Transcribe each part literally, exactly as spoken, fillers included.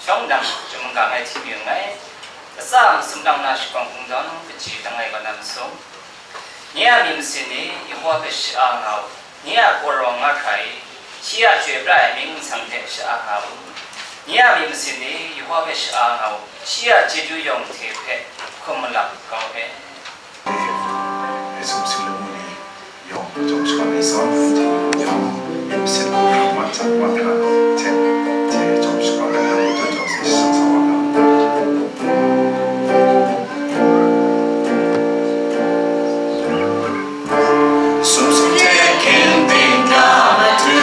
Shawng nnan chyum gang ai hti yu nngai. Latsa a sumlang na shakawn kungdawn kaji langai kaw na masum, nye a myit masin ni Yehowa hpe sha-a nga u, nye a galaw nga hkra i, shi a chyoi pra ai myit nsang hte sha-a nga u. Nye a myit masin ni Yehowa hpe sha-a nga u, shi a chyeju yawng hte hpe hkum malap kau hpe. Hpe sumsing lamu ni yawng, jawm shakawn ai zawn, yawng, myit masin hkra, mat hta, mat hkra hte, hte jawm shakawn ai lam, jawm jawm se shang sa wa nga. Sumsing hte ginting ga matu.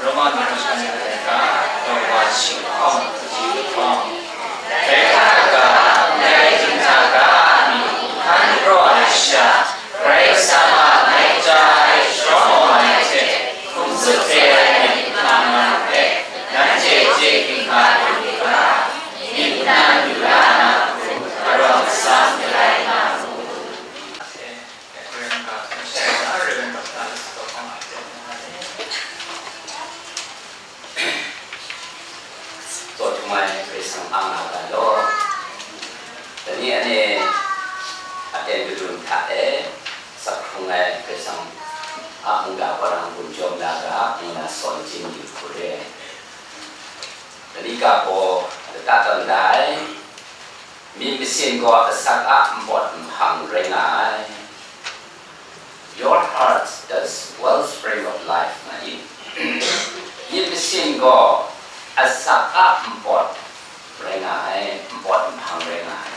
Roma myi hkawm shanhte hta kaw wa shi hkawm kaji lahkawng, dai hta ga, ndai dinghta ga a myi hkan raw ai sha, Karai Kasang a ngai ja ai sharawng ai hte hkum tsup de ai myit hpang na hpe, nanhte chye hkring nga lu ga, myit hkan lu la na hku, arawng asam galai nga u. Taw htung ai Karai Kasang a nga ga law, dai ni anhte aten kadun hta e sak hkrung ai Karai Kasang a mungga wara n-gun jawm la ga, ngu na sawn chyeju hku re ai. Ga gaw lata tawn da ai. Myit masin gaw asak a npawt nhpang rai nga ai. Your heart, the wellspring of life, nga i. Myit masin gaw asak a npawt rai nga ai, npawt nhpang rai nga ai.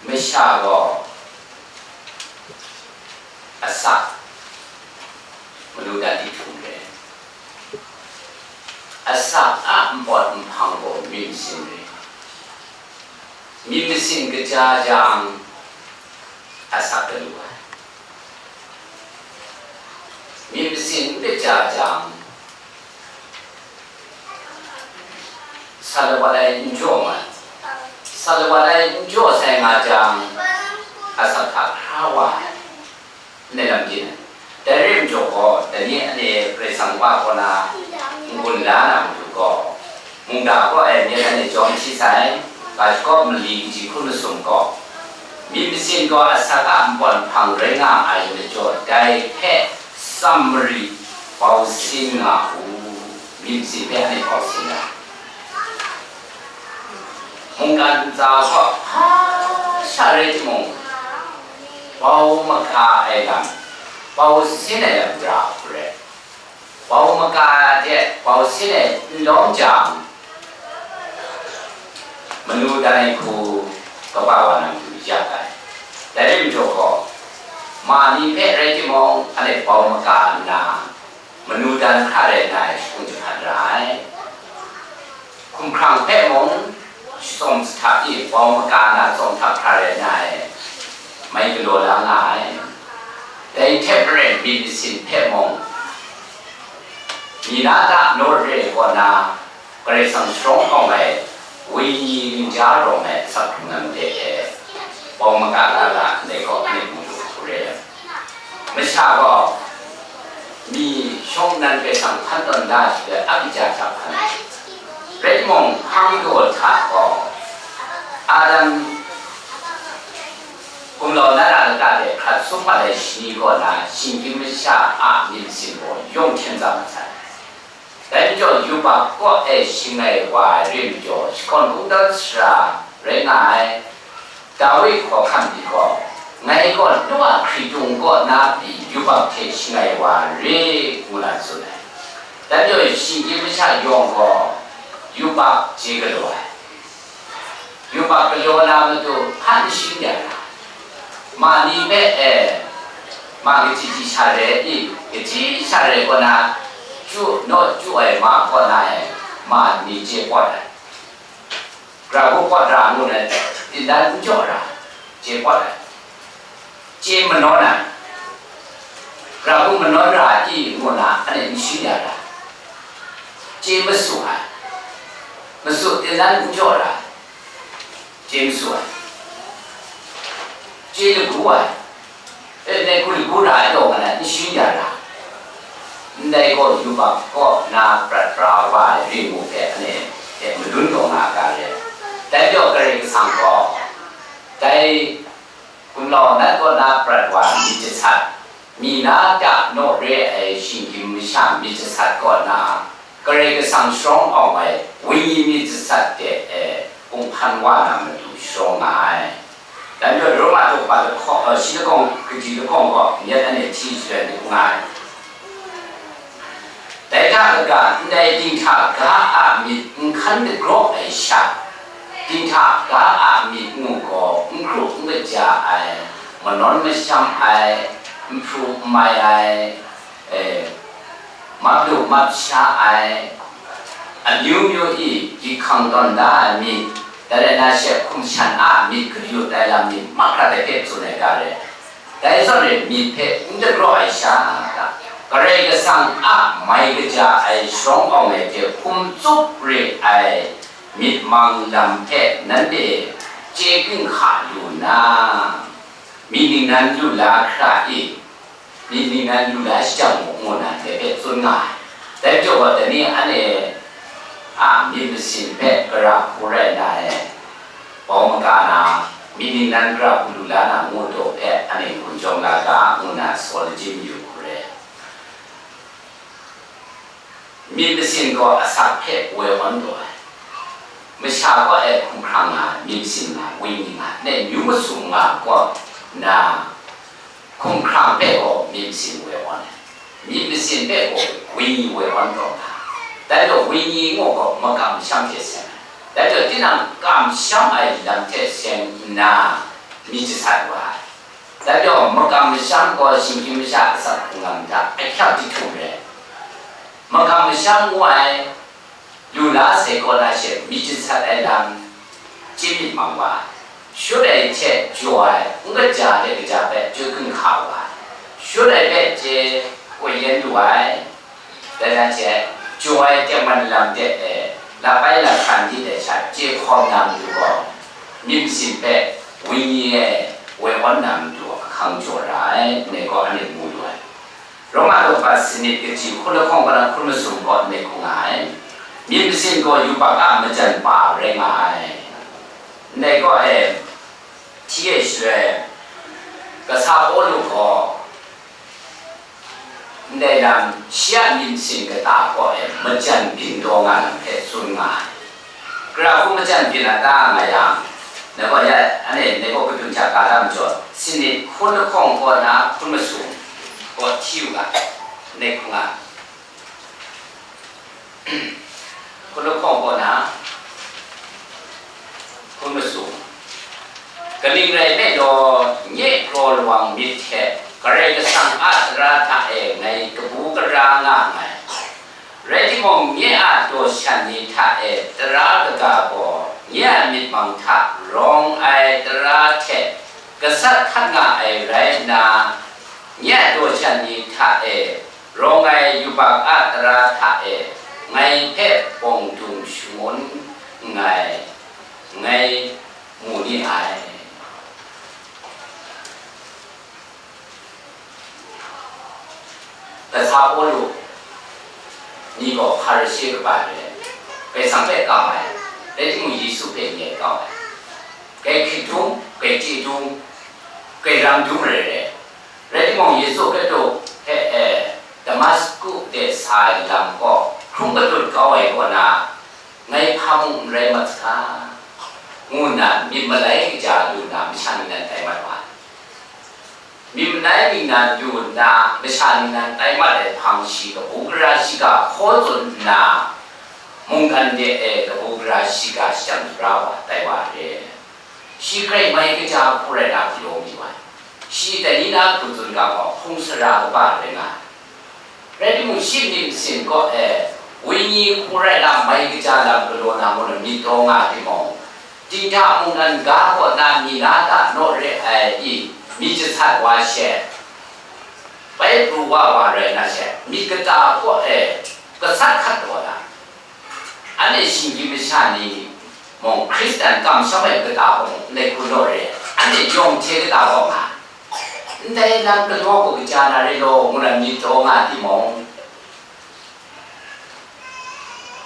Masha gaw asak manu dan di htum re. Asak a npawt nhpang gaw myit masin re. Myit masin kaja jang, asak galu ai. Myit masin n kaja jang, sa lawat ai n jaw nga, sa lawat ai n jaw sai nga jang, asak hta hkra wa ai. Ndai lam byin ai. Dai rai majaw gaw, dai ni anhte Karai Kasang Wa kaw na n-gun la na matu gaw, mungga kaw e myit anhte jawm hti sai, ga shakaw mali kaji hkun masum gaw, myit masin gaw asak a npawt nhpang rai nga ai majaw, dai hpe tsam mari bau sin nga u, myit masin hpe anhte bau sin ai. Mungkan ntsa gaw hpa sha rai timung, bau maka ai lam, bau sin ai lam ra hku rai. Bau maka ai hte bau sin ai n lawm jang, manu dan ai hku kaba wa na matu yak ai. Dai rai majaw gaw, ma ni hpe rai timung, anhte bau maka nna, manu dan hkra rai nna shakun jahpat ra ai. Hkumhkrang hpe mung, shawng jahta i bau maka na shawng jahta hkra rai nna e, mai galaw la nga ai. Dai hte maren myit masin hpe mung, mi na ta naw re kaw na, Karai Kasang sharawng awng ai, wenyi ning ja rawng ai asak hkrung na made e, bau maka la la ndai gaw anhte mu lu hku re ai. Masha gaw, mi shawng nnan Karai Kasang hkan tawn da ai shaloi a kaja hta hkan ai. Rai timung, hpang daw hta gaw, Adam gumlau na ra lata de hkrat sum mat ai shani kaw na, shinggyim masha a myit masin gaw yawng hten tsam mat sai. Dai majaw, yubak kaw e shangai wa ai re majaw, shakawn kungdawn sara rai nga ai Dawi hkawhkam ni gaw, ngai gaw nu a hkritung kaw na pyi yubak hte shangai wa re, ngu na tsun ai. Dai majaw, shinggyim masha yawng gaw yubak chye galaw ai. Yubak galaw na matu hpa n shing ya ra, ma ni hpe e, ma kachyi kachyi sha re i, kachyi sha re kaw na, chyu naw chyu ai ma kaw na e, ma ni chye pawt ai. Gara hku pawt ra ngu na, tindan n jaw ra, chye pawt ai. Chye manawn ai, gara hku manawn ra i ngu na, anhte n shing ya ra, chye masu ai, masu tindan n jaw ra, chye masu ai, chye lagu ai, e, ndai hku lagu ra ai taw nga na, n shing ya ra, ndai gaw yubak kaw na prat pra wa ai ring ngu hpe anhte hte madun taw nga ga re. Dai majaw Karai Kasang gaw, dai gumlau nat kaw na prat wa myit jasat, mi na ta naw re ai shinggyim masha myit jasat kaw na, Karai Kasang sharawng awng ai wenyi myit jasat de e, kung hpan wa na matu sharawng nga ai. Dai majaw Roma daw kaba lahkawng, eh, shi lahkawng, kaji lahkawng gaw, myit anhte hti shaloi myit nga ai. Dai hta kaga, ndai dinghta ga a myit n hkan dagraw ai sha, dinghta ga a myit ngu gaw, n hkru n kaja ai, manawn masham ai, n hpru n mai ai, e, map lu map sha ai, amyu myu i hkying hkang tawn da ai myit, dai rai na she hkum shan a myit kaju tai lam myit mahkra dai hpe tsun ai ga re. Dai zawn e myit hpe n dagraw ai sha ta, Karai Kasang a mai kaja ai sharawng awng ai hte hkum tsup re ai myit mang lam hpe nanhte chye ginhka lu nna, myit ningnan lu la hkra i, myit ningnan lu la shajang mu, ngu na ndai hpe tsun nga ai. Dai majaw gaw, dai ni anhte a myit masin hpe gara hku rai nna e, bau maga na, myit ningnan gara hku lu la na ngu daw hpe anhte n-gun jawm la ga, ngu na saw lajim yu hku re. Myit masin gaw asak hpe woi awn taw ai, masha kaw e hkumhkrang nga ai, myit masin nga ai, wenyi nga ai, ne myu masum nga ai kaw na, hkumhkrang hpe gaw myit masin woi awn ai, myit masin hpe gaw wenyi woi awn taw nga ai. Dai gaw wenyi ngu gaw makam masham hte seng ai. Dai gaw tinang kamsham ai lam hte seng nna myit jasat wa ai. Dai gaw makam masham gaw shinggyim masha asak hkrung lam hta ahkyep jahtum re ai. Makam masham ngu ai, lu la sai kaw na she myit jasat ai lam chye myit mang wa ai. Shut ai hte jaw ai, n kaja ai kaja hpe chyoi hkun hka wa ai. Shut ai hpe chye koi yen lu ai. Dai hta hte, jaw ai tengman lam de e, lap ai lahkan di ai sha chye hkawm na matu gaw, myit masin hpe wenyi e woi awn na matu ahkang jaw ra ai, ndai gaw anhte mu lu ai. Roma daw sanit kaji hkun lahkawng kaw na hkun masum gaw ndai hku nga ai. Myit masin gaw yubak a majan pa rai nga ai. Ndai gaw e, hti e shaloi, kasa Pawlu gaw, ndai lam shi a myit masin kata kaw e majan byin taw nga lam hpe tsun nga ai. Gara hku majan byin a ta nga yang, ndai gaw ya, anhte ndai gaw kadun hta ka da majaw, sanit hkun lahkawng kaw na hkun masum gaw hti u ga, ndai hku nga ai. Hkun lahkawng kaw na hkun masum. Kaning rai nme law, nye kraw lawang myit hte Karai Kasang a tara hta e ngai kabu gara nga nngai. Rai timung, nye a daw shan ni hta e tara kaga gaw nye a myit mang hta rawng ai tara hte gasat hkat nga ai rai nna, nye a daw shan ni hta e rawng ai yubak a tara hta e ngai hpe bawng dung shangun nngai, ngai mu ni ai. Kasa Pawlu ni gaw Hparishe kabai re ai, Karai Kasang hpe kau ai, rai timung Yesu hpe nye kau ai, kai hkrit dung, kai chye dung, kai ram dung rai re ai. Rai timung, Yesu Hkristu hpe e Damasku de sa ai lam gaw hkrung katut kau ai kaw na, ngai hpa mung n rai mat saga, ngu nna myit malai kaja lu nna masha ni nan tai mat wa ai. Myit malai ni nan lu nna masha ni nan tai mat ai hpang shi kabu gara shiga hkaw tsun nna, mungkan de e kabu gara shiga shajang sara wa tai wa re. Shi grai mai kaja hku rai na galaw mi wa ai. Shi dai ni na hku tsun ga gaw hpung sara kaba rai nga ai. Rai timung, shi myit masin kaw e wenyi hku rai na mai kaja lam galaw na ngu na myit taw nga timung, dinghta mungdan ga kaw na mi na ta naw re ai i, myit jasat wa she, bai pru wa wa rai na she, myit kata kaw e gasat hkat taw na, anhte shinggyim masha ni mung, Hkristan kamsham ai kata gaw mung, ndai hku law re, anhte yawng hte kata gaw nga, ndai lam galaw gaw kaja na re law, ngu na myit taw nga timung,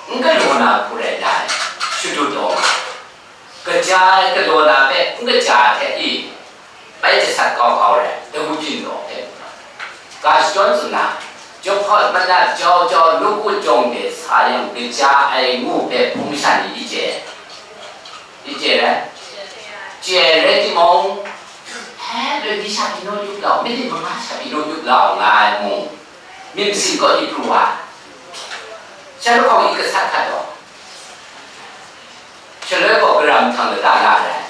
n galaw na hku rai na ai, shadut taw nga, kaja ai galaw na hpe n kaja ai hte i, bai jasat kau kau rai, dagu byin taw hpe, ga shadawn tsun na, jahpawt manat jau jau, nawku jawng de sa yang kaja ai ngu hpe hpung masha ni i chye, i chye rai? Chye rai timung, he, loi ni sha pyi naw yup lau, minit manga sha pyi naw yup lau, nga ai mung, myit masin kaw di pru wa, sha lahkawng i gasat hkat taw, shaloi gaw garam htang lata la ai.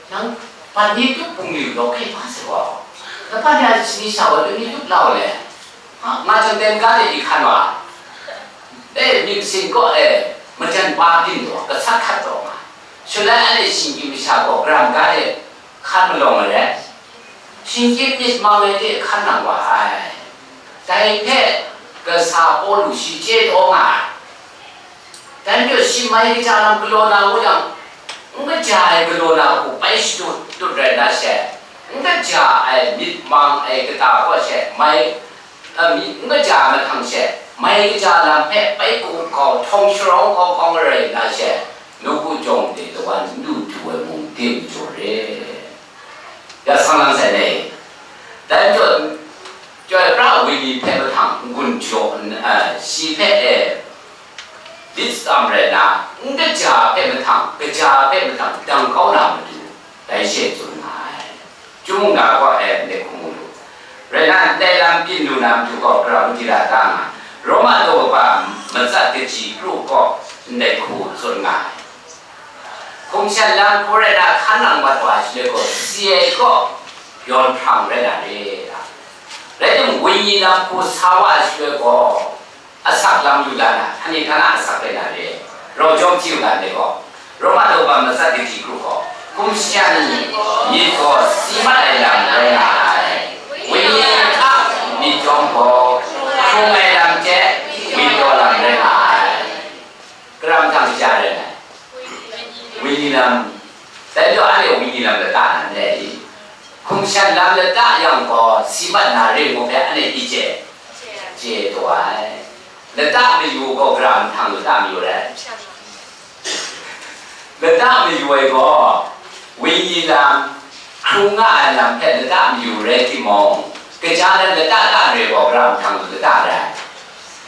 Nang ban ni tup bungli law hkrai hpa sai gaw, na ban ya shani sha wa loi ni tup lau le, ha, nga jang ten ga de i hkan wa, e, myit masin kaw e majan pa byin taw, gasat hkat taw nga, shaloi anhte shinggyim masha gaw garam ga de hkan malawng ai rai, shinggyim myit mang ai de hkan nang wa ai. Dai hpe kasa Pawlu shi chye taw nga ai. Dai majaw shi mai kaja lam galaw na ngu yang, n kaja ai galaw na hku bai shadut dut rai na she, n kaja ai myit mang ai kata kaw she mai, a, myit n kaja ai mahtang she, mai kaja lam hpe bai kau kau, htawng sharawng kau kau rai na she, nawku jawng de lawan n du du ai mung de majaw re. Ya sang lang sai le. Dai majaw, Chyoi pra ai wenyi hpe mahtang n-gun jaw n ai, shi hpe e lit tsam rai nna, n kaja hpe mahtang, kaja hpe mahtang dang kau na matu, dai she tsun nga ai. Chyum mungga kaw e ndai hku mu lu. Rai nna, ndai lam byin lu na matu gaw, gara mung di ra ta nga, Roma daw kaba matsat kaji kru kaw ndai hku tsun nga ai. Hkum shan lam hku rai na, hkan nang mat wa ai shaloi gaw, si ai kaw yawn hprang rai na re. Rai timung, wenyi lam hku sa wa ai shaloi gaw, asak lam yu la na, hkani hkana asak rai na re. Rau jawm hti u ga ndai gaw, Roma daw kaba matsat kaji kru gaw, hkum shan myit gaw si mat ai lam rai nga ai. Wenyi a myit chyawm gaw, hkrung ai lam hte windau lam rai nga ai. Karam hta kaja rai ngai. Wenyi lam, dai majaw anhte wenyi lam lata na n rai i? Hkum shan lam lata yang gaw, si mat na re ngu hpe anhte i chye? Chye taw ai. Lata mayu gaw, gara mahtang lata mayu rai? Lata mayu ai gaw, wenyi lam, hkrung nga ai lam hpe lata mayu rai timung, kaja nan lata ta re gaw, gara mahtang lu lata rai?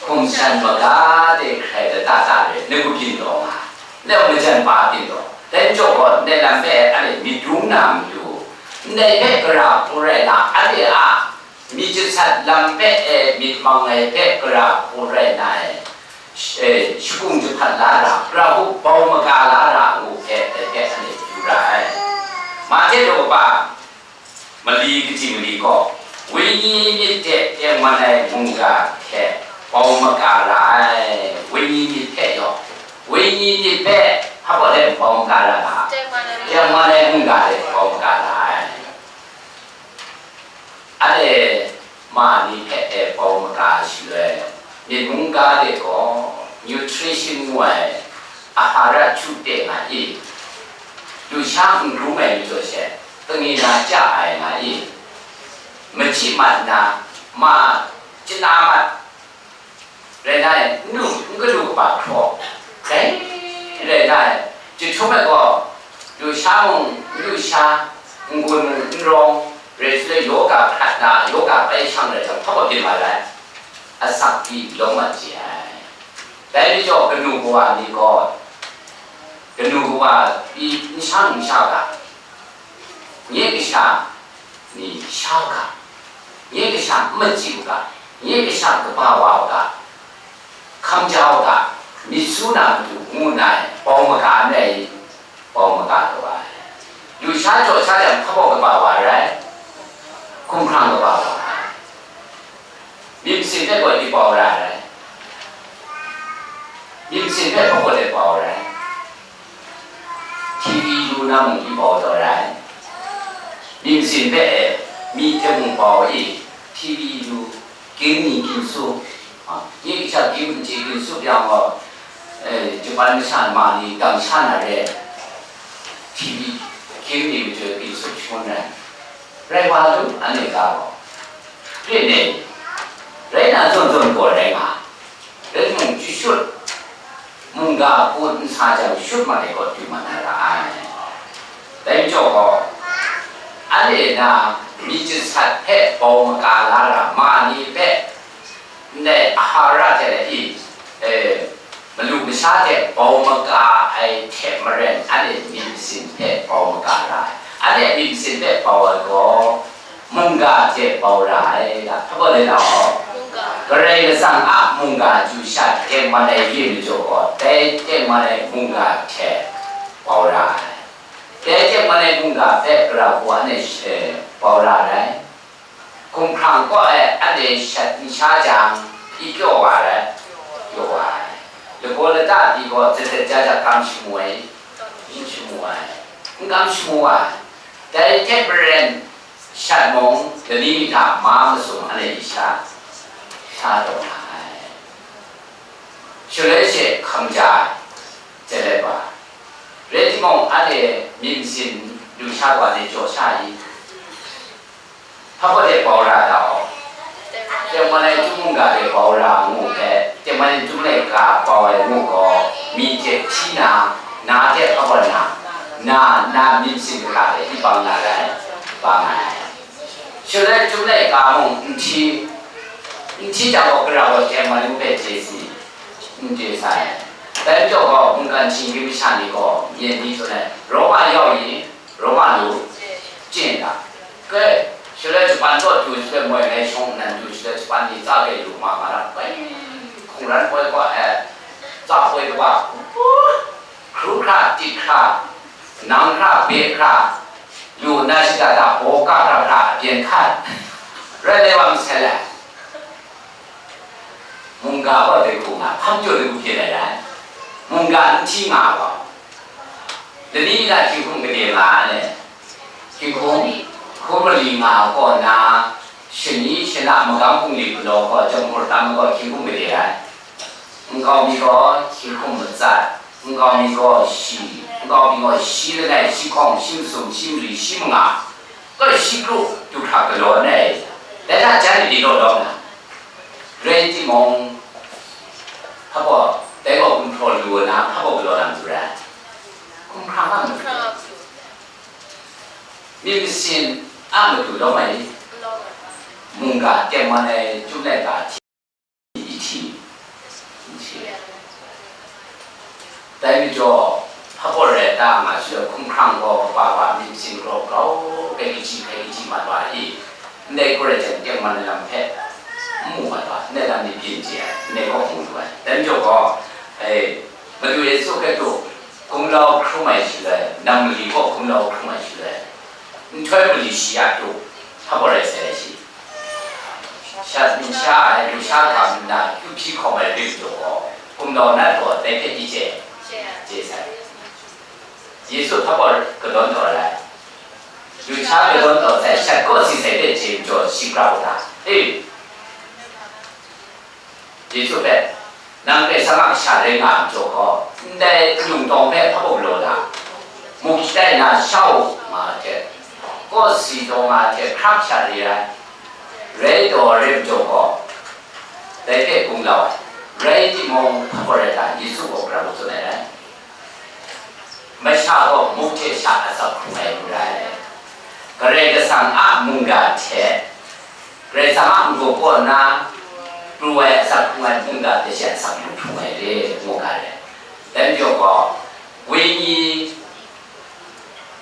Hkum shan maga de hkrai lata ta re, na ku byin taw nga, na majan pa byin taw. Dai majaw gaw, ndai lam hpe anhte myit dung na matu, ndai hpe gara hku rai na, anhte a myit jasat lam hpe e myit mang ai hpe gara hku rai na e, sh-, e, shakung jahpat la ra, gara hku bau maga la ra ngu hpe dai hpe anhte yu ra ai. Mahte daw kaba mali kaji mali gaw, wenyi myit hte tengman ai mungga hte bau maga ra ai, wenyi myit hpe yaw, wenyi myit hpe hpa gaw hte bau maga ra ga, tengman ai mungga hte bau maga ra ai. Anhte ma ni hpe e bau maga shaloi, myit mungga de gaw nutrition ngu ai ahara chu te nga i, lusha n hkrum ai majaw she, kangina chya ai nga i, machyi mat nna, ma chana mat, rai nna, n lu, n galu kaba hkraw, dai rai nna, jahtum ai gaw, lusha mung n lusha, n-gun mung n rawng, rai shaloi yoga hkrat na, yoga bai shang rai jang, hpa gaw byin mat ai, asak pyi lawm mat chye ai. Dai majaw kanu kawa ni gaw, kanu kawa pyi n shang n sha ga, nye kasha ni sha u ga, nye kasha n machyi u ga, nye kasha kaba wa u ga, hkam ja u ga, myit su na matu ngu nna bau maga n rai i? Bau maga taw ai. Lusha jaw sha jang hpa gaw kaba wa rai? Hkumhkrang kaba wa ai. Myit masin hpe gaw di bau ra ai. Myit masin hpe hpa gaw de bau rai? T V lu na mung di bau taw rai? Myit masin hpe e, mi hte mung bau i, T V lu, ging ni ging su, a, nye kasha ging n chye ging su yang gaw, e, Japan masha ma ni dang sha na re, T V ging ni majaw ging su shangun rai. Rai wa lu, anhte ga gaw. Rit ni, rai na zawn zawn gaw rai nga, rai timung, jashut, mungga hku n sa jang shut mat ai gaw du mat na ra ai. Dai majaw gaw, anhte na myit jasat hpe bau maga la ra, ma ni hpe ndai ahara hte i, e, malu masha hte bau maga ai hte maren, anhte myit masin hpe bau maga ra ai. Anhte myit masin hpe bau ai gaw, mungga hte bau ra ai, da hpa gaw le na gaw, Karai Kasang a mungga chyu sha tengman ai re majaw gaw, dai tengman ai mungga hte bau ra ai. Dai tengman ai mungga hpe gara hku anhte she bau ra ai. Hkumhkrang kaw e anhte shat n sha jang, i kyaw wa ai? Kyaw wa ai. Lagaw lata pyi gaw, zadat ja ja kam shamu ai? N shamu ai. N kam shamu ai. Dai hte maren, shat mung, lani mi hta ma masum anhte i sha, sha taw nga ai. Shaloi she hkam ja ai, chyelet wa ai. Rai timung, anhte myit masin lusha wa de jaw sha i? Hpa gaw de bau ra da u. Tengman ai chyum mungga de bau ra ngu hpe, tengman ai chyum laika bau ai ngu gaw, mi hte hti na, na hte hpa gaw na, na, na myit masin kaga de i bang na rai? Bang ai. Shaloi chyum laika mung n hti, N hti jang gaw, gara gaw teng wa ni hpe chye si, n chye sai. Dai majaw gaw, mungkan shinggyim masha ni gaw, myen ni tsun ai, Roma yau yin, Roma lu, chye n ga. Gai, shaloi shapan kaw du shaloi moi ngai shawng nnan du shaloi shapan ni tsa gai lu ma nga na, bai, hkungran poi kaw ai, tsa poi kaba, hkru hkra, tit hkra, nang hkra, be hkra, lu nna shada da, baw ka hkra hkra, byen hkat. Rai lai wa masai lai. Mungga gaw dai hku nga, hpang jaw dai hku byen ai rai. Mungga n hti nga gaw, lani la hkying hkum gade nga ai. Hkying hkum, hkum mali nga ai kaw na, shani shana magam bungli galaw gaw, jamhur tam ai gaw hkying hkum gade ai. Nkau mi gaw hkying hkum matsat, nkau mi gaw shi, nkau mi gaw shi langai, shi hkawng, shi masum, shi mali, shi manga, gaw shi kru, du hkra galaw ai. Dai hta jan ni law law nga. Rai timung, hpa baw, dai gaw gumhpraw lu na, hpa baw galaw na matu rai? Hkumhkrang a matu. Myit masin a matu lawm ai. Mungga tengman ai chyum laika hti, i hti, n hti. Dai majaw, hpa baw rai ta nga shaloi hkumhkrang gaw kaba wa myit masin grau grau, hkai kaji hkai kaji mat wa i, ndai gaw rai jang, tengman ai lam hpe n mu mat wa, ndai lam ni byin chye ai, ndai gaw mu lu ai. Dai majaw gaw, e, Madu Yesu hpe du, gumlau hkrum ai shaloi, nam mali gaw gumlau hkrum ai shaloi, nhtoi mali shi a du, hpa baw rai sai ai shi. Shat n sha ai, lusha hkam nna, kyu hpyi hkawm ai rim jaw gaw, gumlau na gaw dai hpe i chye, chye sai. Yesu hpa baw kadawn taw ai? Lusha kadawn taw sai, shat kaw si sai hpe chye majaw, shi pra u ta? E, Yesu hpe, nang Karai Kasang a kasha rai nga ai majaw gaw, ndai lungtawng hpe hpa baw galaw ta? Muk shatai na sha u, nga ai hte, kaw si taw nga ai hte hkrak sha re ai, rai taw ai rai majaw gaw, dai hpe gumlau ai. Rai timung, hpa baw rai ta? Yesu gaw gara hku tsun ai rai. Masha gaw muk hte sha asak hkrung ai n rai. Karai Kasang a mungga hte, Karai Kasang a n-gup kaw nna pru ai asak hkrung ai mungga hte she asak lu hkrung ai re, ngu ga ai. Dai majaw gaw, wenyi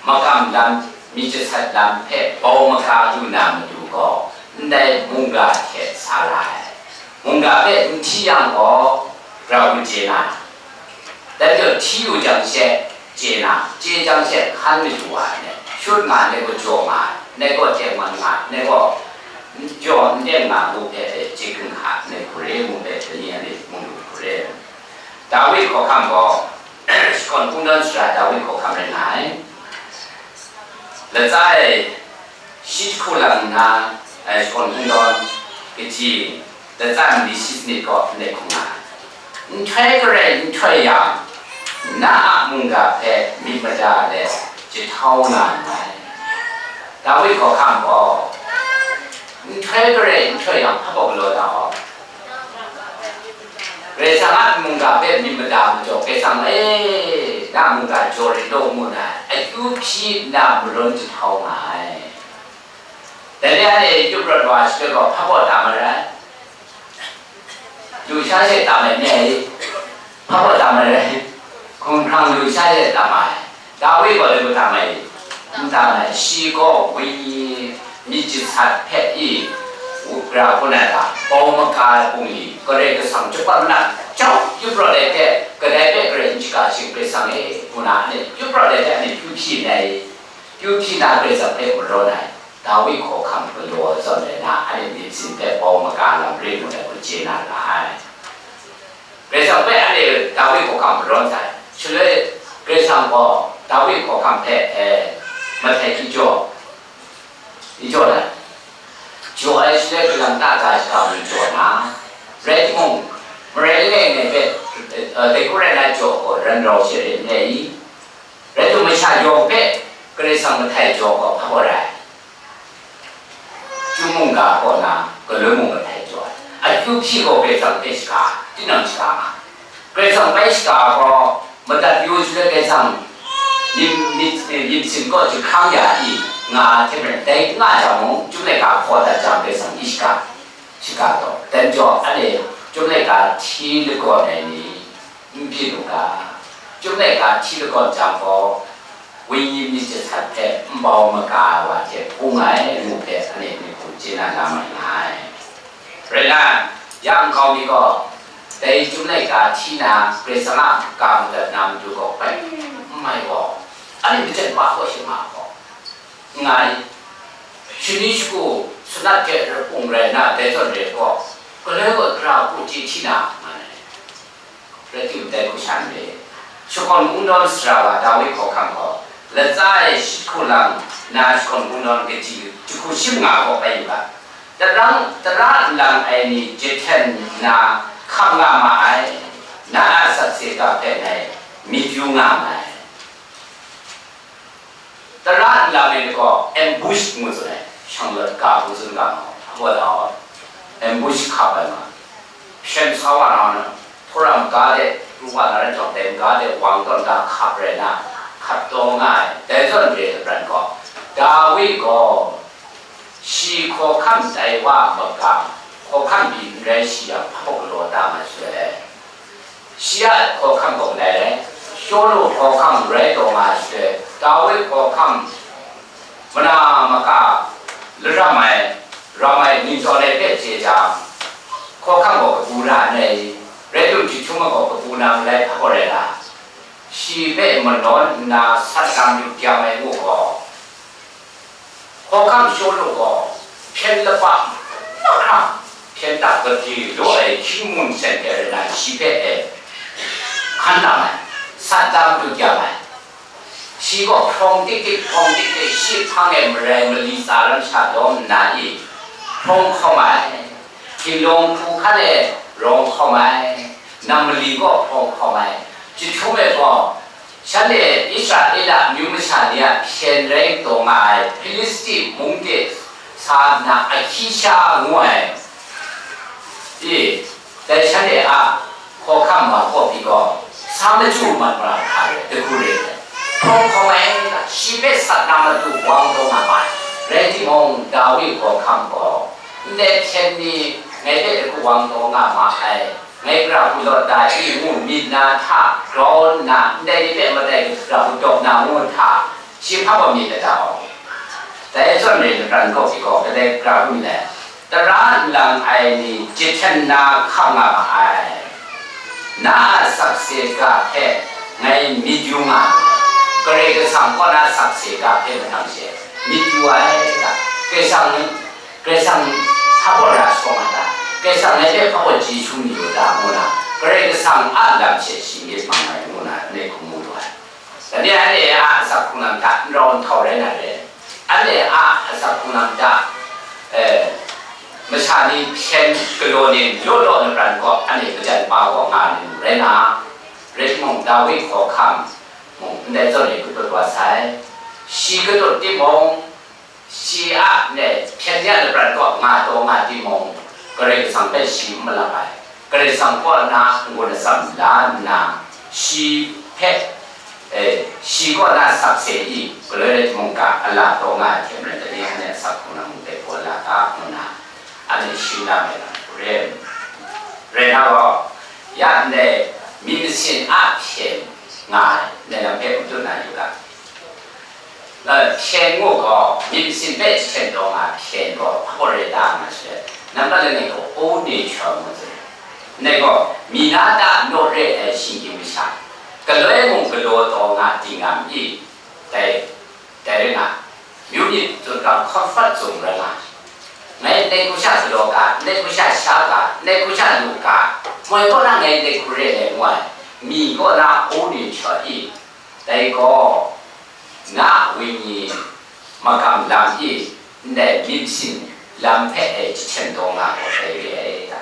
makam lam, myit jasat lam hpe bau maga lu na matu gaw, ndai mungga hte sa ra ai. Mungga hpe n hti yang gaw, grau n chye na, dai majaw hti lu jang she, chye na, chye jang she hkan madu wa ai, shut nga ai, ndai gaw jaw nga ai, ndai gaw tengman nga ai, ndai gaw n jaw n teng nga ai ngu hpe, chye hkring hka ai hku re, ngu hpe, dai ni a myit mu lu hku re. Dawi hkawhkam gaw, shakawn kungdawn sara Dawi hkawhkam rai nga ai. Latsa e, shi jahku lang nna, eh, shakawn kungdawn, kaji, latsa mali shi sanit gaw ndai hku nga ai. Nhtoi garai nhtoi yang, na a mungga hpe myit mada let jahtau nga nngai. Dawi hkawhkam gaw, nhtoi garai nhtoi yang hpa baw galaw ta gaw, Karai Kasang a mungga hpe myit mada majaw, Karai Kasang e, na mungga jaw rit law ngu na, akyu hpyi nna marawn jahtau nga ai. Dai ni anhte yup rawt wa ai shaloi gaw, hpa baw tam ai rai? Lusha she tam ai n rai? Hpa baw tam ai rai? Hkumhkrang lusha she tam ai. Dawi gaw dai hku tam ai? N tam ai. Shi gaw wenyi myit jasat hpe i, wu-, gara hkun ai ga, bau maga ai bungli, Karai Kasang chyawm na, chyawm yup rawt ai hte, kadai hpe Karai n shaga shing, Karai Kasang e, ngu na, anhte yup rawt ai hte, anhte kyu hpyi n rai? Kyu hpyi na Karai Kasang hpe marawn ai, Dawi hkawhkam galaw ai zawn rai nna, anhte myit sin hpe bau maga lam re ngu ai hku chye na ra ai. Karai Kasang hpe anhte Dawi hkawhkam marawn sai. Shaloi Karai Kasang gaw Dawi hkawhkam hpe, eh, mahtai hkyi jaw, n jaw ai. Jaw ai shaloi, kalang ta ga shaga mung jaw na, rai timung, marai langai ngai hpe, eh, dai hku rai na jaw gaw, ran rau she re n rai i? Rai timung, masha yawng hpe Karai Kasang mahtai jaw gaw, hpa gaw rai? Chyum mungga kaw na, galoi mung mahtai jaw ai. Akyu hpyi gaw Karai Kasang hpe shaga, tinang shaga nga. Karai Kasang bai shaga gaw, madat yu shaloi Karai Kasang myit, myit, myit sin kaw jahkang ya i, nga ai hte maren, dai n nga jang mung, Chyum laika hkaw dat jang Karai Kasang i shaga. Shiga taw, dan jaw, anhte chyum laika hti lagawn ai ni n byin u ga, chyum laika hti lagawn jang gaw, wenyi myit jasat hpe nbau maga ai wa hte hpung ai ngu hpe anhte myit hkum chye na la mai nga ai. Rai nna, ya nkau mi gaw, dai chyum laika hti na Karai Kasang a ga madat na matu gaw bai n mai gaw, anhte majen pa gaw sha ma gaw, nngai. Shani shagu sanat hte rapung rai nna dai zawn re gaw, galoi gaw tara hku chye hti na nga ai. Rai timung, dai hku sha n re. Shakawn Wundawn sara wa Dawi hkawhkam gaw, latsa e shi hku lang na Shakawn Wundawn kaji jahku shi manga gaw bai yu ga, tarang, tara nlang ai ni jahten nna hkap nga ma ai, na a sakse ga hpe ngai myit yu nga nngai. Tara nlang e gaw ambush ngu tsun ai, shanglawt ga hku tsun ga mu, abaw da gaw, ambush hkap ai ma, hpyen sa wa na, hpawram ga de, pru wa na rai jawng, dai ga de wang tawn ga hkap rai na, hkap taw nga ai, dai zawn re lapran gaw, Dawi gaw, shi hkawhkam tai wa magang, hkawhkam pyi n rai shi yang, hpaw galaw ta nga shaloi, shi a hkawhkam gaw ndai rai, Shawlu hkawhkam rai taw nga shaloi, Dawi hkawhkam mana maka laram ai, ram ai ningtawng ai hpe chye jang, hkawhkam gaw kabu ra n rai, rai timung, jahtum gaw kabu na malai hpaw rai la, shi hpe manawn nna sat dang yu kyang ai ngu gaw, hkawhkam Shawlu gaw hpyen laba mahkra, hpyen tak gade law ai hkying mun sen hte rai nna shi hpe e hkan tam ai, sat dang yu kyang ai. Shi gaw hprawng tik tik, hprawng tik tik, shi hpang e marai mali tsa lam sha dawm nna i, hprawng hkawm ai, hkinglawng hku hkan e rawng hkawm ai, nam mali gaw hprawng hkawm ai, jahtum e gaw, shanhte Israela amyu masha ni a hpyen rai taw nga ai Hpilisti mung de sa nna ahkyi sha ngu ai, i, dai shanhte a hkawhkam ma kaw pyi gaw, sa machyu mat mara hkra re, dahku re ai. Hprawng hkawm ai, shi hpe sat na matu wang taw nga ma ai. Rai timung, Dawi hkawhkam gaw, ndai hpyen ni ngai hpe dahku wang taw nga ma ai, ngai gara hku lawt da i ngu myit na hta grau nna, ndai ni hpe madai gara hku dawp na ngu hta, shi hpa gaw myit da gaw, dai zawn re lapran kaw pyi gaw, kadai gara hku myit ai? Tara nlang ai ni jahten na hkap nga ma ai. Na a sakse ga hpe ngai myit yu nga ai. Karai Kasang kaw na sakse ga hpe mahtang she myit yu ai ga, Karai Kasang, Karai Kasang hpa baw ra shaw nga ta, Karai Kasang ngai hpe hpa baw chyeju mayu ta ngu na, Karai Kasang a lam she shi myit mang ai ngu na, ndai hku mu lu ai. Dai ni anhte a asak hkrung lam hta n rau n htau rai na re. Anhte a asak hkrung lam hta, eh, masha ni hpyen galaw ni law law na pran gaw, anhte majan pa gaw nga ni mu rai na, rai timung, Dawi hkawhkam mung ndai zawn e katut wa sai. Shi katut timung, shi a ne hpyen ya lapran kaw nga taw nga timung, Karai Kasang hpe shi n malap ai. Karai Kasang kaw na n-gun atsam la nna, shi hpe, eh, shi kaw na sakse i galoi rai timung, ga ala taw nga ai hte maren, dai ni anhte asak hkrung lam mung dai hpaw la ga, ngu nna anhte shing na mai na hku re. Rai na gaw, ya ndai myit masin a hpyen nga ai, ndai lam hpe matut na yu ga. Hpyen ngu gaw, myit masin hpe jahten taw nga hpyen gaw, hpa gaw re ta nga shaloi, nambat langai gaw, old nature ngu ai. Ndai gaw, mi na ta naw re ai shinggyim masha, galoi mung galaw taw nga dinglam i, dai, dai rai nga, myu myit tut ga, comfort zone rai nga, ngai ndai hku sha galaw ga, ndai hku sha sha ga, ndai hku sha lu ga, moi kaw na ngai ndai hku re ai ngu ai, mi kaw na old nature i, dai gaw, na a wenyi magam lam i, ndai myit masin lam hpe e jahten taw nga gaw dai re ai ta?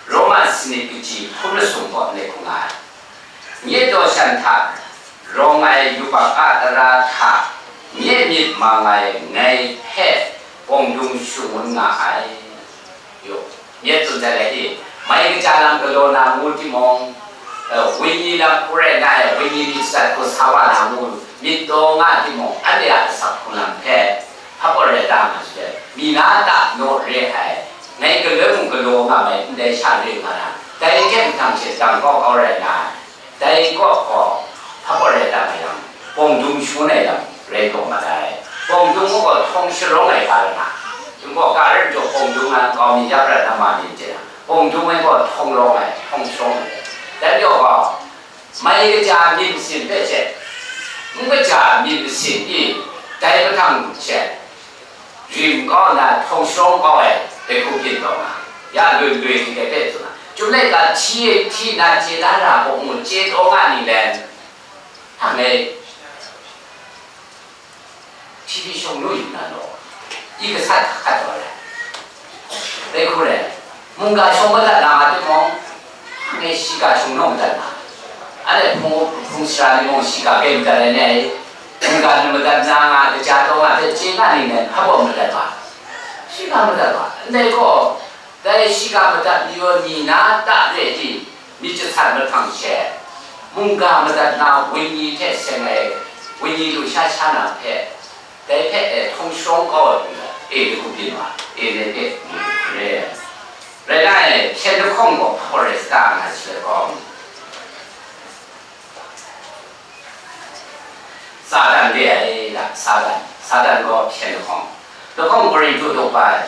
Roma sanit kaji hkun masum gaw ndai hku nga ai. Nye daw shan hta rawng ai yubak a tara hta nye myit mang ai ngai hpe bawng dung shangun nga ai. Yu, nye tsun ai rai i, mai kaja lam galaw na ngu timung, eh, wenyi lam hku rai nna, wenyi myit sat hku sa wa na ngu myit taw nga timung, anhte a asak hkrung lam hpe hpa gaw rai ta nga shaloi, mi na ta naw re ai, Ngai galoi mung galaw nga ai ndai sha re nga na, dai hte mahtang hte dang kau kau rai nga ai. Dai kaw gaw, hpa kaw rai ta nga yang, pawng dung shangun ai lam rai taw mat ai. Pawng dung gaw htawng sharawng ai ga rai nga, dung gaw ga rai jaw pawng dung a kau mi yak rai na ma ni hte na, pawng dung ai gaw htawng rawng ai, htawng sharawng ai. Dai majaw gaw, mai kaja myit masin hpe she, n kaja myit masin i, dai mahtang she, rim kau nna htawng sharawng kau ai, dai hku byin taw nga, ya loi loi hte dai hpe tsun na, Chyum laika hti hti na chye na ra gaw, ngu chye taw nga ni len, hpa ngai hti hti shawng lu yu na law, i gasat hkat taw ai. Dai hku rai, mungga shawng madat na nga timung, ngai shiga shawng naw madat na. Anhte hpung, hpung sara ni mung shiga gai madat ai ni ai, mungga ni madat na nga, kaja taw nga hte chye nga ni nen, hpa baw madat wa? Shiga madat wa? Ndai gaw, dai shiga madat mayu ni na ta re i, myit jasat mahtang she, mungga madat na wenyi hte seng ai wenyi lusha sha na hpe, dai hpe e hkawng sharawng kau ai hku, e dai hku byin wa, e dai hpe mu re. Rai nna, e, hpyen lahkawng gaw hpa gaw rai sa ta nga ai shaloi gaw, Satan re ai, la, Satan. Satan gaw hpyen lahkawng. Lahkawng Korinhtu daw pa ai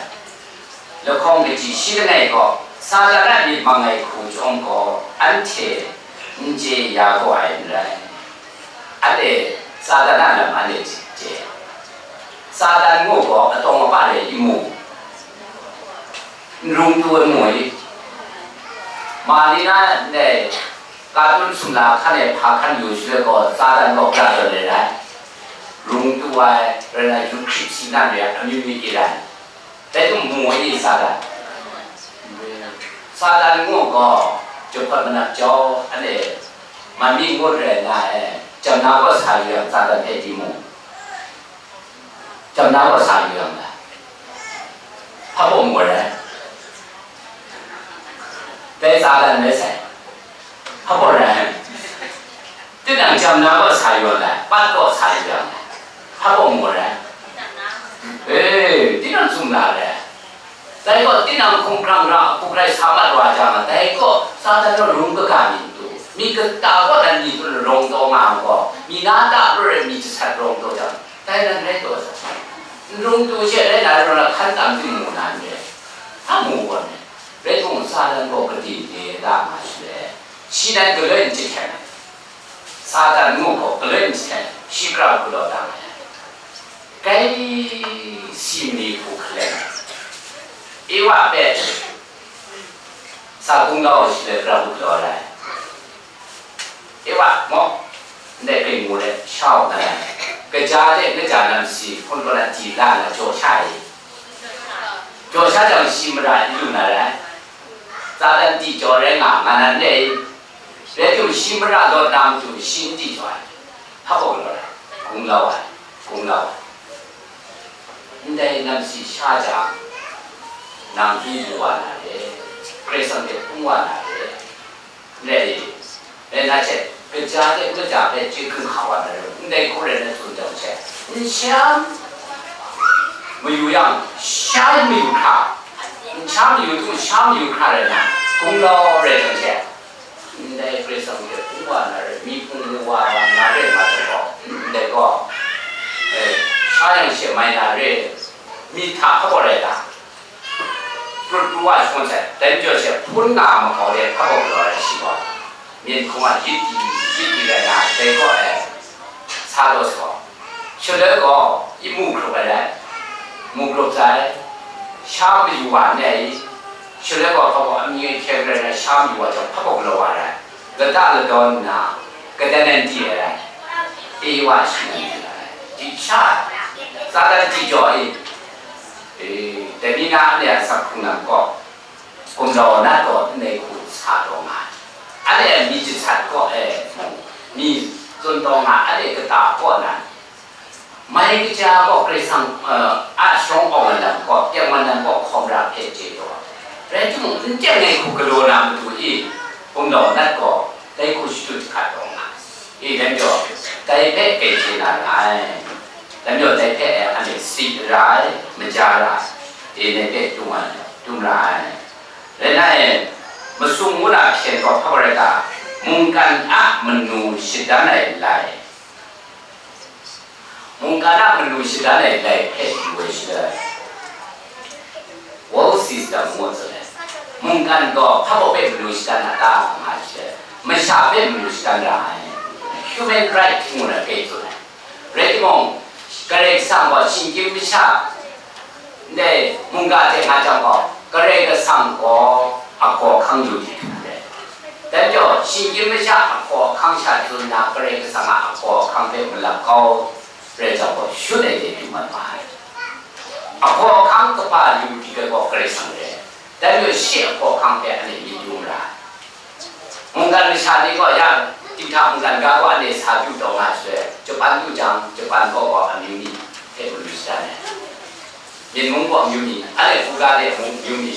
lahkawng kaji shi langai gaw, Satan a myit mang ai hku chyawm gaw, anhte n chye ya gaw ai n rai. Anhte Satan a lam anhte chye. Satan ngu gaw atawng apa re i mu, n rung tu ai mu i, ma ni na ndai katun sumla hkan e hpa hkan yu shaloi gaw, Satan gaw bra tawn ai rai, rung tu ai, rai na, yu hkrit si nan re ai amyu myu e rai. Dai hte mu ai i, Satan? Satan ngu gaw, jahpawt manat jau, anhte man mi ngut rai nga ai, jam na gaw sa yu yang, Satan hpe di mu? Jam na gaw sa yu yang ga, hpa baw mu ai rai? Dai Satan rai sai, hpa baw rai? Tinang jam na gaw sa yu yang ga, pat gaw sa yu yang ga, hpa baw mu ai rai? E, tinang tsun na rai. Dai gaw tinang hkungkrang ra hku grai sa mat wa jang, dai gaw Satan rung kaga mi n tu, myit kata kaw nan mi tu rawng taw nga ai gaw, mi na ta rai mi jasat rawng taw jang, dai nan rai taw sa. N rung tu she rai na rai, hkan tam ting mu na n re, hpa mu gaw n re. Rai timung, Satan gaw kating de da nga shaloi, shi nan galoi n jahten ai. Satan ngu gaw galoi n jahten ai, shi kra galaw da nga ai. Kai si mali hku hkalem ai. Ewa hpe sa kunglau ai shaloi, pra hku galaw ai. Ewa gaw, ndai hpe mu let, sha u na ai. Kaja hte kaja lam si, hpun kau na di la na jaw sha ai. Jaw sha jang, shi mara n lu na rai. Satan di jaw rai nga, nga na n rai. Rai timung, shi mara lawt na matu, shi n di jaw ai. Hpa baw galaw ai, gunglau ai, gunglau ai. Ndai lam si sha jang, nang hpyi yu wa na re, Karai Kasang hpe hpung wa na re, ndai, rai na hte, kaja hte kaja hpe chye hkring hka wa na re, ndai hku rai na tsun jang hte, n sha mayu yang, sha mayu hkra, n sha mayu tu, sha mayu hkra rai na, gunglau rai jang hte, Ndai Karai Kasang hpe hpung wa na re, mi hpung mu wa na re nga jang gaw, ndai gaw, eh, sha yang she mai na re, mi hta hpa gaw rai ta? Prut pru wa shangun sai, dai majaw she hpun nga makau re hpa gaw galaw ai shi gaw, myen hkung a yit di, yit di rai na, dai gaw, eh, sa taw sa gaw, shaloi gaw, i mu hkrup ai rai, mu hkrup sai, sha mayu wa n rai i, shaloi gaw, hpa gaw amying hkyen rai na sha mayu wa jang, hpa gaw galaw wa rai, lata ladawn nna, kadan nan di ai rai, e wa shi nan di ai, di sha ai, Satan di jaw i, e, dai ni na anhte a asak hkrung lam gaw, gumlau nat gaw ndai hku sa taw nga ai. Anhte a myit jasat kaw e mung, mi tsun taw nga ai, anhte kata kaw nan, mai kaja gaw Karai Kasang, eh, a sharawng awng ai lam kaw, teng wan lam kaw hkawm ra hpe chye taw ai. Rai timung, n teng ai hku galaw na matu i, gumlau nat gaw dai hku shadut hkat taw nga ai. I, dai majaw, dai hpe kai chye na ra ai. Dai majaw, dai hpe e anhte si ra ai, maja ra ai. I, dai hpe dung ai. dum ra ai. Rai nna, masum ngu na hpyen gaw hpa rai ta, mungkan a manu shadan ai lai, mungkan a manu shadan ai lai hpe yu ai shaloi, world system ngu tsun ai. Mungkan gaw hpa baw hpe manu shadan a ta nga ai shaloi, masha hpe manu shadan ra ai, human right ngu na hpe tsun ai. Rai timung, Karai Kasang gaw shinggyim masha, ndai mungga hte nga jang gaw, Karai Kasang gaw ahkaw ahkang lu di hkru ai. Dai majaw, shinggyim masha ahkaw ahkang sha tsun nna, Karai Kasang a ahkaw ahkang hpe malap kau rai jang gaw, shut ai de du mat ma ai. Ahkaw ahkang kaba lu di ai gaw Karai Kasang re ai. Dai majaw, shi ahkaw ahkang hpe anhte myit yu ra ai. Mungkan masha ni gaw ya, Dinghta mungkan ga gaw anhte sa pyu taw nga ai shaloi, Japan du jang, Japan gaw gaw amyu ni hpe manu shadan ai. Myen mung gaw amyu ni, anhte hkungga de mung amyu ni,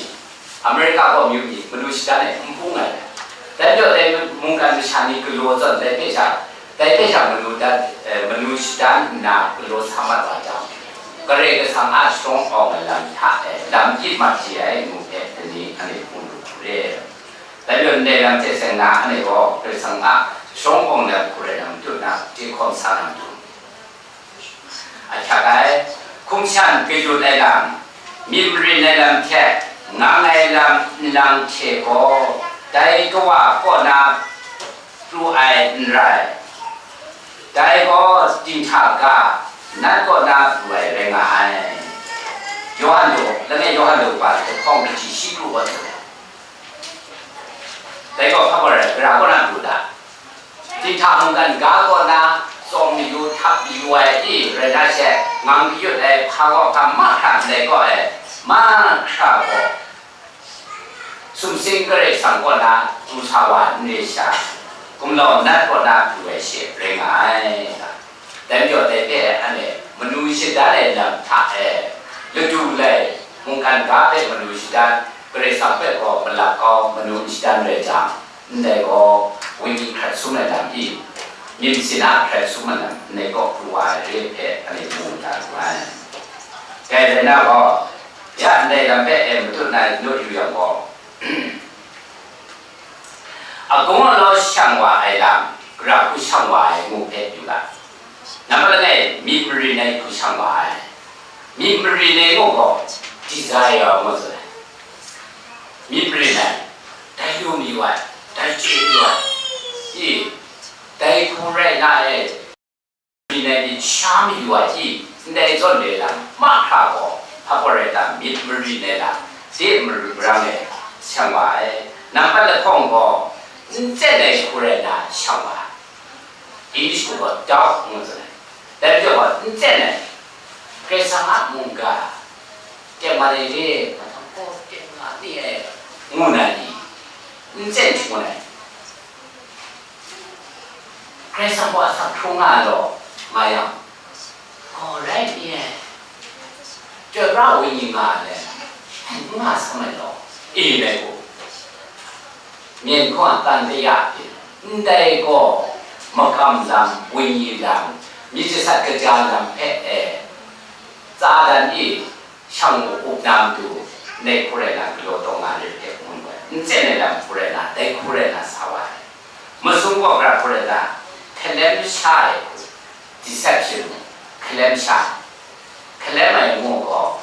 America gaw amyu ni, manu shadan ai, n pu nngai ai. Dai majaw dai mungkan masha ni galaw zawn dai hpe sha, dai hpe sha manu dan, eh, manu shadan nna galaw sa mat wa jang, Karai Kasang a sharawng awng ai lam hta e, lam gyit mat chye ai ngu hpe, dai ni anhte hpung lu hkru re. Dai majaw ndai lam hte seng na, anhte gaw Karai Kasang a sharawng awng lam hku rai na matu na, chye hkawm sa na matu. Ahkyak ai, hkum shan kayut ai lam, myit marin ai lam hte ngang ai lam nlang hte gaw, dai Kawa kaw na pru ai n rai, dai gaw dinghta ga, nat kaw na pru ai rai nga ai. Yawhan law, langai Yawhan law ba hte hkawng kaji shi pru wa tsun ai. Dai gaw hpa gaw rai, gara kaw na pru da. Dinghta mungkan ga kaw na tsawm mayu, htap mayu ai i, rai na she, ngang kayut ai hpa gaw hkam mahkra ndai gaw ai, mahkra gaw, sumsing Karai Kasang kaw na pru sa wa n re sha, gumlau nat kaw na pru ai she rai nga ai. Dai majaw dai hpe anhte manu shadan ai lam hta e, ladu lai, mungkan ga hpe manu shadan, Karai Kasang hpe gaw malap kau manu n shadan rai jang, ndai gaw wenyi hkrat sum ai lam i, myit masin a hkrat sum ai lam ndai gaw pru wa ai re hpe anhte mu da lu ai. Dai rai na gaw, ya ndai lam hpe e matut na naw yu yang gaw, Agung alaw shang wa ai lam, gara hku shang wa ai ngu hpe yu ga. Nambat langai, myit marin ai hku shang wa ai. Myit marin ai ngu gaw, desire ngu tsun ai. Myit marin ai, dai lu mayu ai, dai chye mayu ai. I, dai hku rai na e, marin ai myit sha mayu ai i, ndai zawn re lam, mahkra gaw, hpa gaw rai ta, myit marin ai lam, de maru marang e shang wa ai. Nambat lahkawng gaw, n tsen ai hku rai na shang wa ai. English hku gaw doubt ngu tsun ai. Dai majaw gaw, n tsen ai, Karai Kasang a mungga, teng wa ai re, mahtang gaw teng nga ni ai, ngu na ni, n tsen hte ngu na ni. Karai Kasang gaw asak hkrung nga ai law, nga yang, gaw rai ni ai, chyoi pra ai wenyi nga ai, n nga sam ai law, e ai gaw, myen hkaw a tan de ya pyi, ndai gaw, makam lam, wenyi lam, myit jasat kaja lam hpe e, tsa dan i, shang u up na matu, ndai hku rai na galaw taw nga re hte ngun ai, n tsen ai lam hku rai na, dai hku rai na sa wa ai. Masum gaw gara hku rai na, hkalem sha ai hku, deception, hkalem sha, hkalem ai ngu gaw,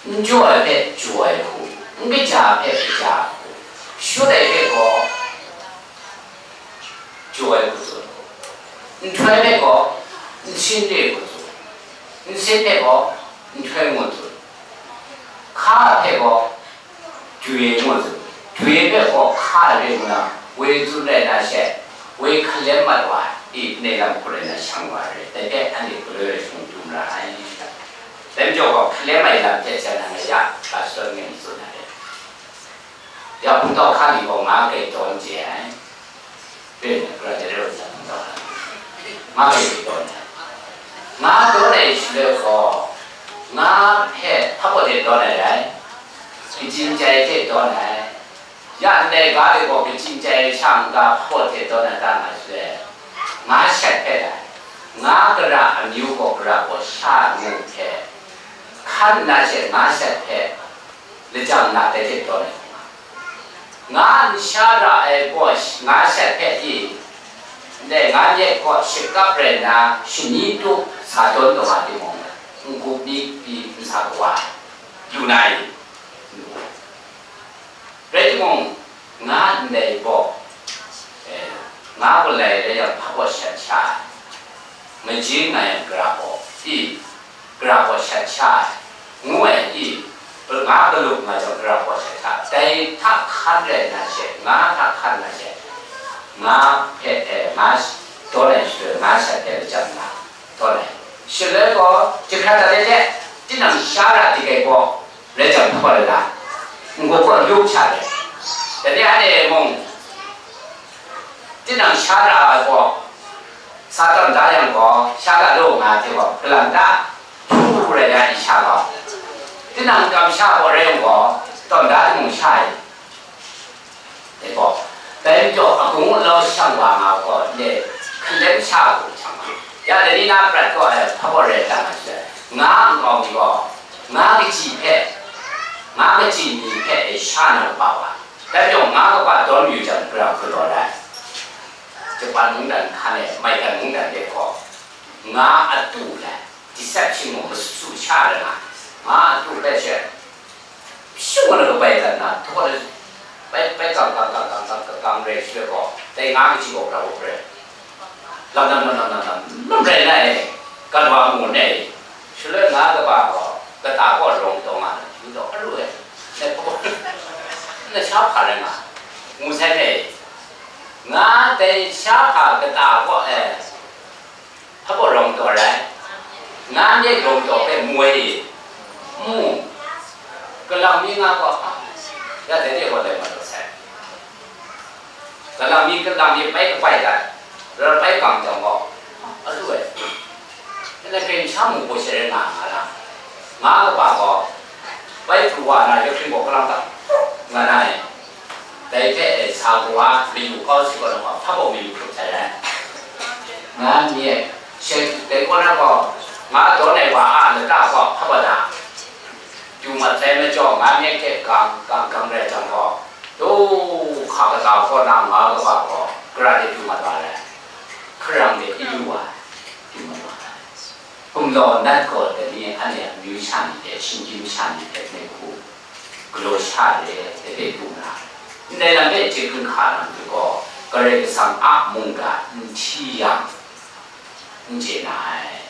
n jaw ai hpe jaw ai hku, n kaja ai hpe kaja ai hku, shut ai hpe gaw, jaw ai hku tsun, nhtoi hpe gaw nsin re hku tsun, nsin hpe gaw nhtoi ngu tsun, hka hpe gaw jwi ngu tsun, jwi hpe gaw hka re ngu na, woi tsun rai na she, woi hkalem mat wa ai, i, ndai lam hku rai na shang wa ai, dai hpe anhte galoi rai shung dum ra ai. Dai majaw gaw, hkalem ai lam hte hten na ngai ya, ga shadawn ngai mi tsun ai. Ya hpung tau hka ni gaw nga grai dawn chye ai. Pen, gara de rai wa sa hpung tau hka ni. Nga grai dawn ai. Nga dawn ai shaloi gaw, nga hpe hpa baw hte dawn ai rai. Kaji chyai hte dawn ai. Ya ndai ga de gaw kaji chyai ai sha n-ga hpa baw hte dawn ai ta nga shaloi, nga shat hpe rai. Nga gara amyu gaw gara gaw sha ngu hte, hkan nna she nga shat hpe lajang na dai hte tawn ai hku nga, nga n sha ra ai gaw nga shat hpe i, ndai nga myit gaw shakap rai nna shani tup sa tawn taw nga timung, n-gup ni pyi n sa kawa ai, lu na i? Rai timung, nga ndai gaw, eh, nga galai rai yang hpa gaw shat sha ai, majing nga yang gara gaw, i, gara gaw shat sha ai, ngu ai, i, nga galup nga jang gara gaw shat sha ai. Dai hta hkan rai na she, nga hta hkan na she, nga hpe, eh, nga tawn ai shaloi, nga shat hpe lajang nga tawn ai. Shaloi gaw, jahkrat dat ai hte, tinang sha ra dik ai gaw, rai jang hpa gaw lala, n-gup gaw lup sha ai. Dai ni anhte mung, tinang sha ra ai gaw, sa tawn da yang gaw, sha ga law nga ai hte gaw, galang da, hpu rai ya i sha gaw, tinang kamsham gaw rai yang gaw, tawn da timung sha ai. Dai gaw, dai majaw, agung alau shang wa nga gaw, ndai hkan dan sha a hku hkyang nga. Ya, dai ni na prat gaw, eh, hpa gaw rai dan nga shaloi, nga nkau mi gaw, nga kaji hpe, nga kaji mi hpe, eh, sha na kaba wa. Dai majaw, nga kaba dawn yu jang, gara galaw ai. Japan mungdan hkan e, Maigan mungdan de gaw, nga atu lai, deception mung masu sha ai nga, nga atu hpe she, Shing wan na kabai dat na, htaw na, bai, bai kang, kang, kang, kang, kang, kang, kang rai shaloi gaw, dai nga kaji gaw pra gaw pra. Lam, lam, lam, lam, lam, lam rai na e, kan wa mu na e. Shaloi nga kaba gaw, kata gaw rawng taw nga na, yu taw aru e. Na hpa gaw, na sha hpa rai nga, ngu sai na e. Nga dai sha hpa kata gaw e, Hpa gaw rawng taw rai? Nga myit rawng taw hpe mu ai i? Mu. Kalang mi nga gaw, ya dai de gaw dai mat taw sai. Kalang mi, kalang mi bai kabai dat, rai bai kang jang gaw, a lu ai. Nna grai sha mu gaw sharai nga nga na. Nga kaba gaw, bai pru wa na, yawhpring gaw kalang dat nga na e. Dai hte sa gaw mayu kau si gaw na gaw, hpa gaw mayu hkrup sai ai. Nga n myit, she dai kaw na gaw, nga dawn ai wa a lata gaw hpa gaw na, du mat sai majaw, nga myit hte gang, gang, gang rai jang gaw, du hka kata kaw na nga kaba gaw, gara de du mat wa ai. Hkarang de i lu wa ai, du mat wa ai. Gumlau nat gaw dai ni anhte a amyu sha ni hte, shinggyim sha ni hte, ngai hku galaw sha re, dai hpe du na, ndai lam hpe chye hkun hka na matu gaw, Karai Kasang a mungga n hti yang, n chye na ai.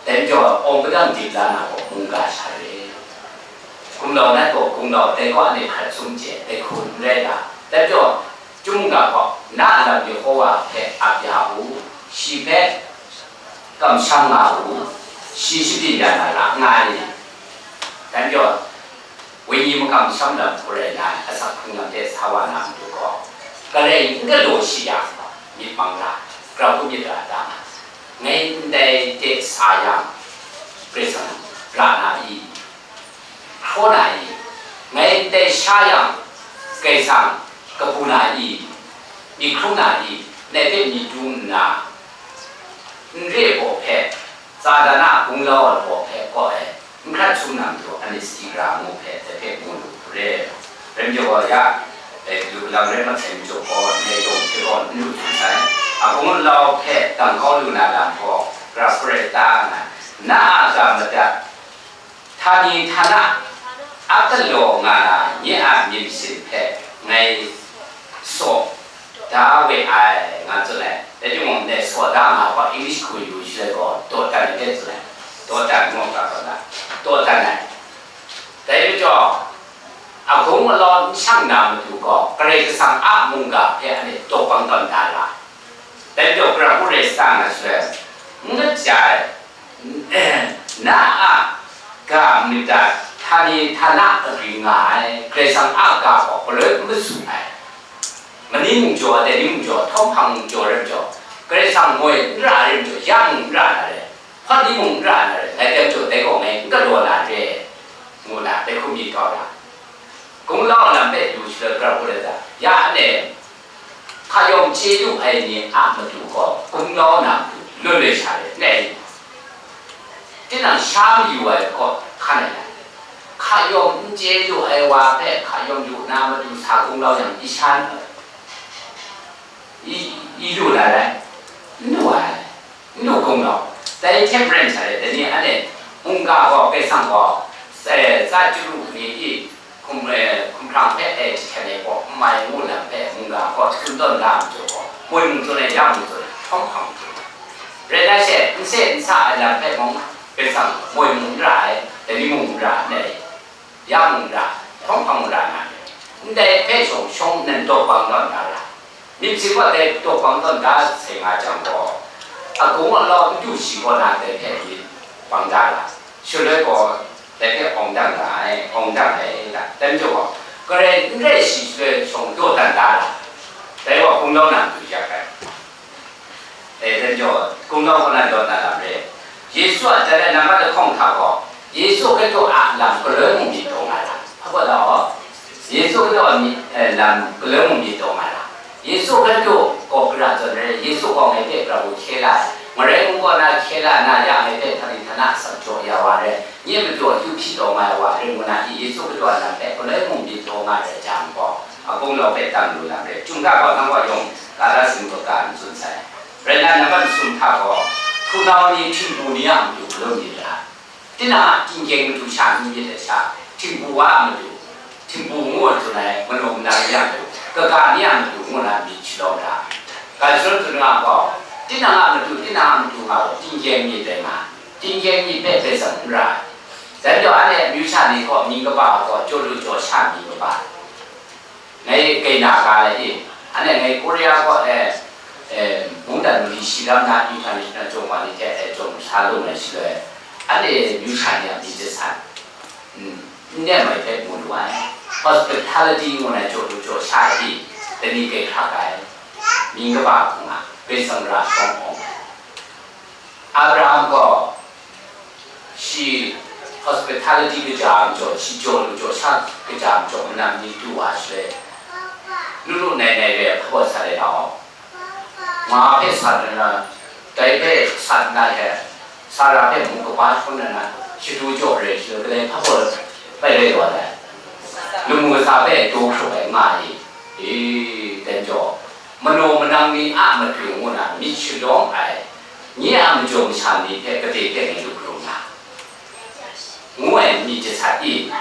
Dai majaw, awng padang dip la na gaw, mungga sha re. Gumlau nat gaw, gumlau dai gaw anhte hkrat sum chye, dai hku n rai ga. Dai majaw, Chyum mungga gaw, na a lam Yehowa hpe ap ya u, shi hpe kamsham nga u, shi shabyin ya na ra nga ai ni? Dai majaw, wenyi makamsham lam hku rai na ai, asak hkrung lam hte sa wa na matu gaw, Karai n galaw shi yang, myit mang ra, grau hku myit ra da nga, ngai ndai de sa yang, Karai Kasang ra na i? Hkraw na i? Ngai ndai sha yang, Karai Kasang kabu na i? Myit hkrung na i? Ngai hpe myit du nna, n re ai baw hpe, Satan a gunglau ai baw hpe kaw ai, n hkrat sum na matu, anhte sadi ra ngu hpe, dai hpe mu lu hku re. Rai majaw gaw, ya, e, lu lang rai masai majaw gaw, ndai yawng hte gaw n lu htum sai. Agung alau hpe dang kau lu na lam gaw, gara hku rai ta nga, na a ga madat, htani htana a galaw nga na nye a myit masin hpe ngai saw da we ai, nga tsun ai. Rai timung, ndai saw da nga hpa English hku yu shaloi gaw, dawdan ai hte tsun ai. Dawdan ngu ga gaw na, dawdan ai. Dai majaw, agung alau n shang na matu gaw, Karai Kasang a mungga hpe anhte daw bang tawn da ra. Dai majaw, gara hku rai sa nga shaloi, n kaja ai, na a ga madat, htani htana agring nga ai, Karai Kasang a ga gaw galoi n masu ai. Mani mung jaw, dai ni mung jaw, htawm hpang mung jaw rai majaw, Karai Kasang moi n ra ai rai majaw, ya mung n ra na re, hpawt ni mung n ra na re, ngai dai majaw dai gaw ngai n galaw na re, ngu na dai hku myit kau ra. Gunglau lam hpe du shaloi, gara hku rai ta, ya anhte hka yawng chye lu ai ni a matu gaw, gunglau na matu loi loi sha let ngai, Tinang sha mayu ai kaw hkan ai lam, hka yawm n chye lu ai wa hpe hka yawm lu na matu sa kunglau yang, i sha n lu, i, i lu na rai? N lu ai, n lu kunglau. Dai hte maren sha rai, dai ni anhte mungga gaw, Kaisang gaw, tsa, tsa chyaru ni i, hkum, eh, hkumhkrang hpe, eh, jahten ai gaw, n mai ngu lam hpe mungga gaw hkrum tawn da ai majaw gaw, moi mung tsun ai, ya mung tsun ai, hkawm hkam tsun ai. Rai na she, n se n sa ai lam hpe mung, Kaisang moi mung n ra ai, dai ni mung n ra ai, ya mung n ra ai, hkawm hkam mung ra na ai. Ndai hpe shawng shawng nan daw bang tawn da ra. Myit sin gaw dai daw bang tawn da sai nga jang gaw, agung alau n du shi kaw na dai hpe myit bang da ra, shaloi gaw dai hpe awng dang ra ai, awng dang ai da, dan jaw gaw, garai n rai shi shaloi shawng daw dan da ra, dai gaw kungdawn na matu yak ai. E, dan jaw, kungdawn kaw na daw na lam re. Yesu a jai ai nambat lahkawng hta gaw, Yesu Hkristu a lam galoi mung myit taw nga ai lam. Hpa gaw da gaw, Yesu Hkristu a myit, eh, lam galoi mung myit taw nga ai lam. Yesu Hkristu gaw gara zawn rai, Yesu gaw ngai hpe gara hku hkye la ai. Marai mung kaw na hkye la na ya, ngai hpe hpang htana asak jaw ya wa rai, nye majaw akyu hpyi taw nga ai wa rai ngu na i, Yesu Hkristu a lam hpe galoi mung myit taw nga ai jang gaw, agung lau hpe dang lu lam rai. Chyum ga gaw nang gaw yawng, ga da sin gaw ga n tsun sai. Rai nna, nambat masum hta gaw, hpunau ni, htingbu ni a matu galoi myit ra, tinang a tinggyeng matu sha n myit ai sha, htingbu wa a matu, htingbu ngu ai tsun ai, manu manang ni a matu, kaga ni a matu ngu na myit shalawm ra. Ga jahtum tsun nga gaw, tinang a matu, tinang a matu nga gaw, tinggyeng myit rai nga, tinggyeng myit hpe bai tsang n ra ai. Dai majaw, anhte amyu sha ni gaw, mying kaba gaw, jaw lu jaw sha mying kaba. Ngai kaina ga ai i, anhte ngai Korea kaw e, e, mungdan mali shi lam na international chyawm wa ni hte, e, chyawm sa lung ai shaloi, anhte amyu sha ni a myit jasat, mm, n nem ai hpe mu lu ai. Hospitality ngu ai jaw lu jaw sha ai i, dai ni kai hkrak ai, mying kaba hku nga, Karai Kasang ra shawng awng ai. Abraham gaw, shi hospitality kaja majaw, shi jaw lu jaw sha kaja majaw, manam ni du wa shaloi, lu lu nai nai re ai hpaw sa let au. Nga hpe sat nna, dai hpe sat nna hte, Sara hpe mung kaba hkrum nna, shadu jaw re shaloi, kadai hpaw bai rai wa ai? Lamu kasa hpe daw hkrup ai nga i? E, dan jaw, manaw manang ni a matu ngu na myit shalawm ai, nye a majaw masha ni hpe kade hpe ngai lu hkrum nga, ngu ai myit jasat i?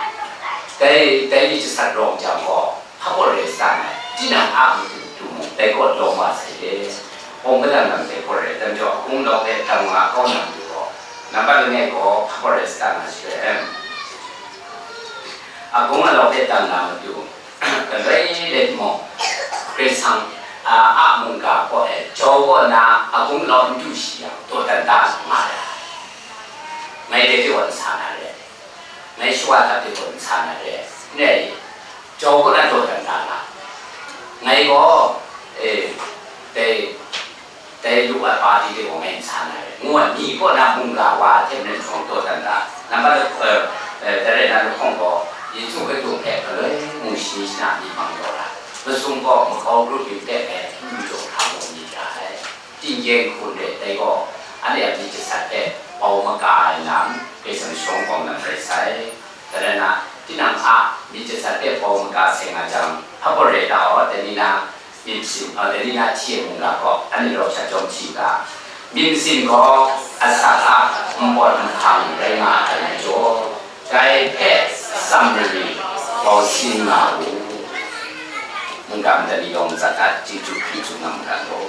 Dai, dai myit jasat rawng jang gaw, hpa gaw rai sa ai, tinang a matu matu mung, dai gaw lawm wa sai le. Hpawng kadang nang dai gaw rai, dan jaw, hkunglau hpe dang nga kau na matu gaw, nambat langai gaw, hpa gaw rai sa na shaloi, em. Agung alau hpe dang na matu, galoi let mung, Karai Kasang a, a mungga gaw e, jau kaw na agung lau n du shi yang, dawdan da nga ai. Ngai dai hte gaw n sa na re, ngai shawa hta hte gaw n sa na re, n rai i, jau kaw na dawdan da nga. Ngai gaw, e, dai, dai lu ai party de gaw ngai n sa na re, ngu ai, mi kaw na mungga wa hte maren shawng dawdan da. Nambat, eh, eh, dai rai na lahkawng gaw, Yesu Hkristu hpe galoi mung shani shana myit mang taw ra, masum gaw makau grup yu hte ngai hpyi jaw hkra mu myit ra ai. Tinggyeng hkun re ai gaw, anhte a myit jasat hpe bau maga ai lam, Karai Kasang shawng bawng lam rai sai. Dai rai na, tinang a myit jasat hpe bau maga sai nga jang, hpa gaw rai ta aw, dai ni na, myit masin, a, dai ni na hti ai mungga gaw, anhte rau sha jawm hti ga. Myit masin gaw asak a npawt nhpang rai nga ai majaw, dai hpe tsam ai ni bau sin nga u. Mungga mada ni yawng matsat dat, chyeju hkri tsun na mungga gaw,